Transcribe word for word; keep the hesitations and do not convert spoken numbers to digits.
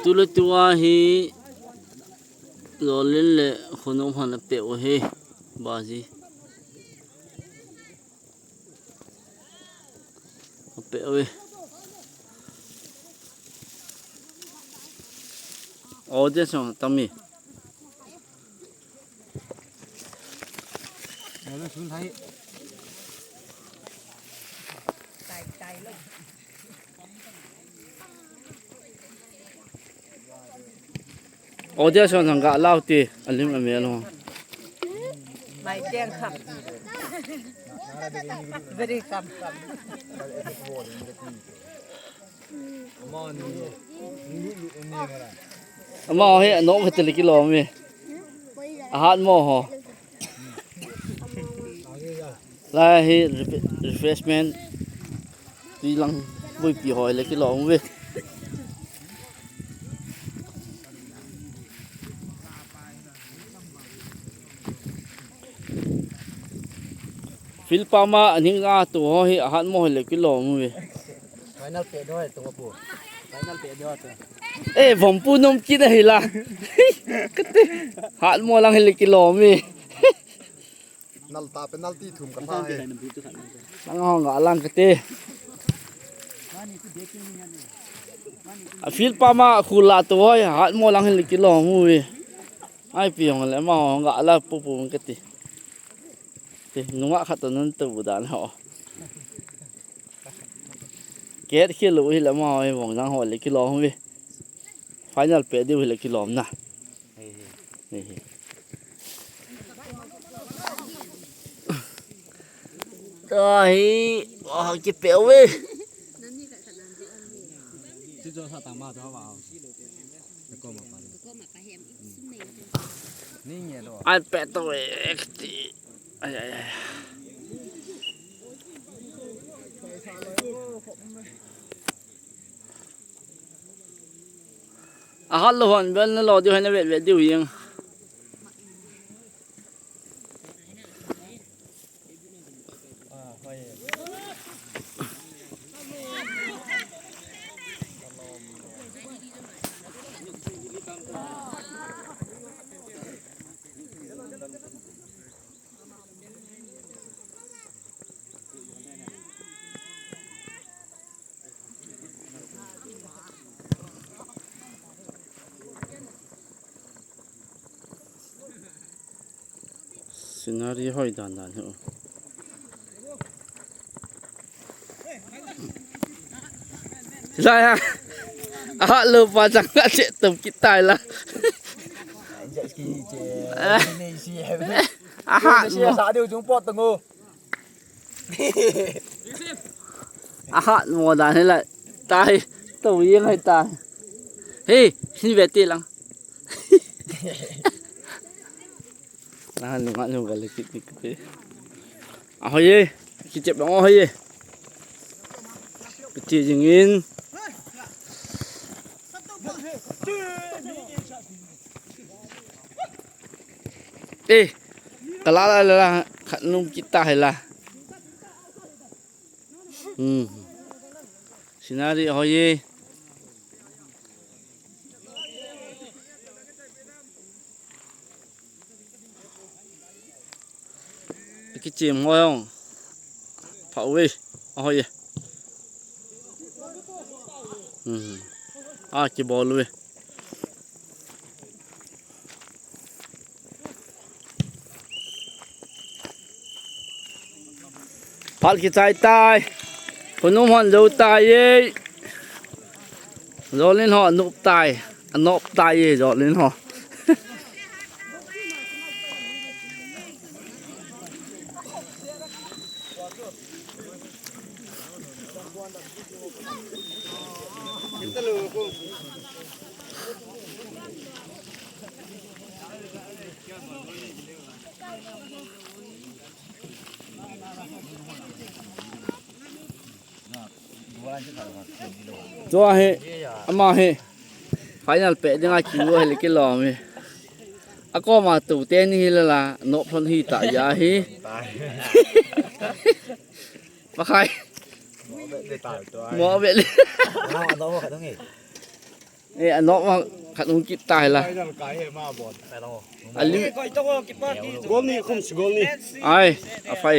Tule tua hi Lolin le Khonum hon apeh u hi. Baji. Apeh u hi. Audience jong tam e. Audience jong ga lau ti, alim amel ho. Mai teng kham. Very kham kham. Amaho hi anop hite le kilom e. Ahat mo ho. Lai hi refre-, refreshment. Tui lang buipi ho le kilom e. Field pam a aning a tu ho hi ahat mo hile kilom e. Final pe do tu pu. Final pe do tu. Eh, vom pu nom kit ahi la. Kati. Hat mo lang hile kilom e. Nal ta penalty thum ka pha he. Lang ho nga lang kati. A field pam a khula tu ho hi hat mo lang hile kilom e. Ai pi hong le amaho nga la pu pu kati. Te, nunga khat to nan to bu dan ho. Ket khel u hi le amaho hi vong jang ho le kilom u hi. Final pe diu hi le kilom na. Hei, hei. Hei, hei. Tua hi, wa, kipe u hi. Chu jo sa tang ma jo wa. Ko ma pa. Ai pe to e, ekti. Ai, ai, ai. Ahat lou hon bel na lo diu, hai na vet vet diu jeng. Scenery hoi dan dan hi. Lai ha. Ahat lou pa chang ka che tum kit tai la. Jet ski che. Ah. Ni si he. Ahat mo. Sa diu chung pot tung o. Ahat mo dan hi la. Tai. To jeng hai tai. Hei, hin ve ti lang. Nahan nunga nunga le kit ni kit. Ahoi e, kichep dong ahoi e. Kiti jingin. Eh, kala la la la, khat nung kita hai la. Hmm. Scenery ahoi e. Kichem hoi ong. Pha uve. Ahoi e. Hmm. A kibol uve. Phal kichai tai. Khonum hon jou tai e. Jolin ho anop tai. Anop tai e, Jolin ho. Chua hi, ama hi, final peh dinga kiu hi le kilom hi. Akoma tu teni hi le la, nop lhon hi ta ja hi. Pakai. Mo be le. Eh, anok ma khat hung kit ta hi la. Final kai he ma bon. Ali. Gol ni khum si gol ni. Ai, afai.